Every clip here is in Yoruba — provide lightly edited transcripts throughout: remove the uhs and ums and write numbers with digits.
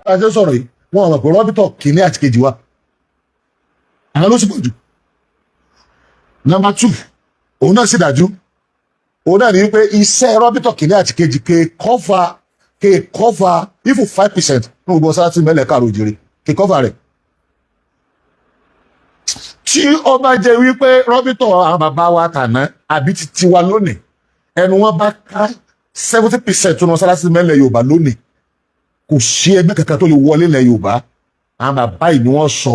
Bá a ṣe sọ̀rọ̀ yìí, wọn mọ̀ pé rọ́bìtọ̀ kìíní àti kejì wa, àwọn ló sì pọ̀ jù. Number two, òun náà sì dájú, òun náà ní wípé iṣẹ́ rọ́bìtọ̀ kìíní àti kejì kè cover even 5% ní gbogbo sáà mẹ́lẹ̀ káàró òjìrè, kè cover rẹ̀. Tí ó bá jẹ́ wípé rọ́bìtọ̀ àwọn bàbá wa tàná àbí ti tiwa lónìí, ẹnu wọn bá ká 70% tó ní mọ́sálásí mẹ́lẹ̀ Yorùbá lónìí, kò sí ẹgbẹ́ kankan tó lè wọlé ilẹ̀ Yorùbá. Àwọn bàbá yìí ni wọ́n sọ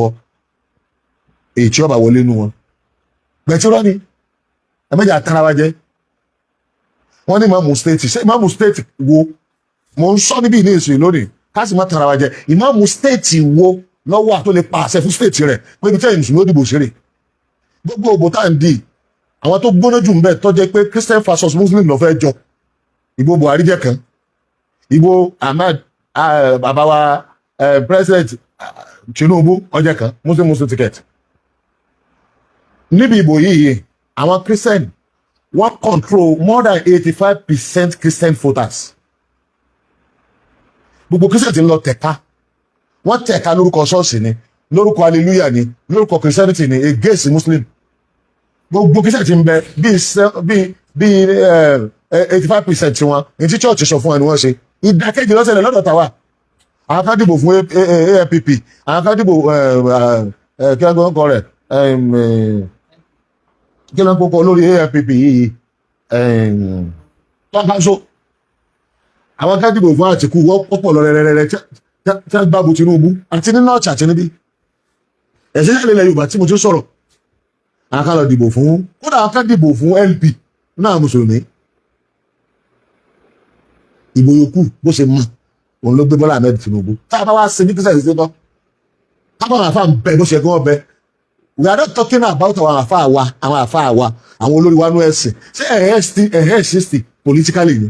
èyí tí ó bá wọlé nu wọn. Gbẹ̀tírọ́ ni, ẹ méjì àtàrà wa jẹ́. Wọ́n ní ìmáàmù state. Ṣé ìmáàmù state wo mo ń sọ níbí ní ìsìn lónìí? Ká sì má tara wa jẹ. Ìmáàmù state wo lọ́wọ́ àtó lè pa àṣẹ fún state rẹ̀ pé ibi tí ẹ̀yin mùsùlùmí ó dìbò ṣeré? Gbogbo òbò tá à ń di, àwọn tó gbóná jù ń bẹ tó jẹ́ pé Christian versus Muslim ló fẹ́ jọ, ìbò Buhari jẹ́ kan, ìbò Ahmed, bàbá wa, President Tinubu ó jẹ́ kan, Muslim Muslim ticket. Níbi ìbò yìí, àwọn Christian wọ́n control more than 85% Christian voters. Gbogbo Christian ti ń lọ tẹ̀ka, wọ́n tẹ̀ka lórúkọ ṣọ́ọ̀ṣì ni, lórúkọ hallelujah ni, lórúkọ Christianity ni, against Muslim. Gbogbo Christian ti ń bẹ bíi 85% wọn, ní tí church sọ fún wọn ni wọ́n ṣe. Ìdàkejì lọ́sẹ̀lẹ̀ lọ́dọ̀ tàwa. Àwọn kan dìbò fún ANPP, àwọn kan dìbò, kí wọ́n kọ rẹ̀, kí ló ń kókó lórí ANPP yìí, tọ́kaṣó. Àwọn kan dìbò fún Àtìkú, wọ́n pọ̀pọ̀ lọ rẹ̀rẹ̀rẹ̀ tí wọ́n gbàgbó Tinubu àti ní North àti níbí ẹ̀sìn ìṣẹ̀lẹ̀ ilẹ̀ Yorùbá tí mo ti sọ̀rọ̀. Àwọn kan lọ dìbò fún, kódà àwọn kan dìbò fún LP náà, mùsùlùmí. Ìbò yòókù bó ṣe mọ, òun ló gbé Bọ́lá Ahmed Tinubu. Tá a bá wá ṣe ní kírísítà ṣe tán, káwọn àfa ń bẹ bó ṣe kí wọ́n bẹ. We are not talking about àwọn àfa wa, àwọn àfa wa, àwọn olórí wa nú ẹ̀sìn. Ṣé ẹ̀hẹ́ exist politically ni,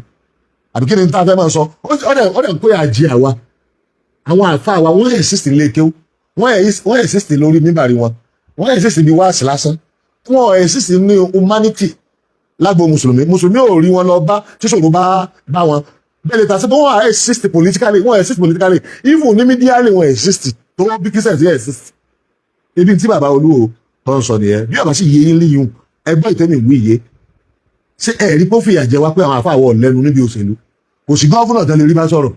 àbí kí ni tá a fẹ́ máa sọ? Ó dẹ̀ ń pé àjẹ àwa, àwọn àfa wa, wọ́n exist nílé kéwú, wọ́n exist lórí mímbàrí wọn, wọ́n exist bí wáàsí lásán, wọ́n exist ní humanity lágbo mùsùlùmí. Mùsùlùmí ò rí wọn lọ bá tíṣòro bá bá wọn bẹ́ẹ̀ lè ta sí pé wọ́n exist politically. Wọ́n exist politically, even ní medially wọ́n exist tó wọ́n bí Christian sí exist. Ibi tí bàbá olúwo tó ń sọ nìyẹn. Bí ọba sì yé yín líyùn, ẹgbẹ́ ìtẹ́mi ìwé yé, ṣé ẹ̀rí kó fìyà jẹ wá pé àwọn àfáà wọ̀ lẹ́nu níbi òṣèlú? Kò sí governor tẹ́lẹ̀ rí bá sọ̀rọ̀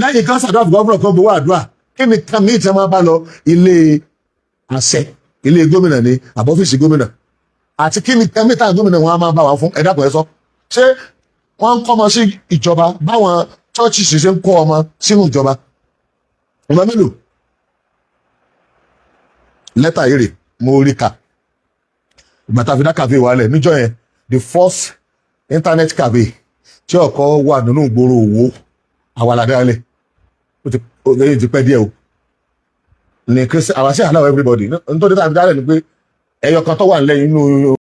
lẹ́yìn kan ṣàdúrà fún governor kan, gbowó àdúrà. Kí ni kan míì tí wọ́n máa bá lọ ilé àṣẹ, ilé gómìnà ni àbọ́fíìsì gómìnà, àti kí ni kan míì táwọn gómìnà wọn á máa bá wa fún? Ẹ dákun, ẹ sọ. Ṣé wọ́n ń kọ́ ọmọ sí ìjọba báwọn chọ́ọ̀chì ṣe ń kọ́ ọmọ sínú ìjọba? Ọmọ mélòó? Lẹ́tà yìí rè, mo rí kà ìgbà tá a fi dá cafe wálẹ̀ níjọ́ yẹn, the first internet cafe tí ọkọ̀ wà nínú ìgboro Òwò, àwàlà dálẹ̀. Ó ti pẹ́ díẹ̀ o ní Christian àwa sí allow everybody. Nítorí tá a fi dálẹ̀ ni pé ẹyọ kan tó wà nílẹ̀ inú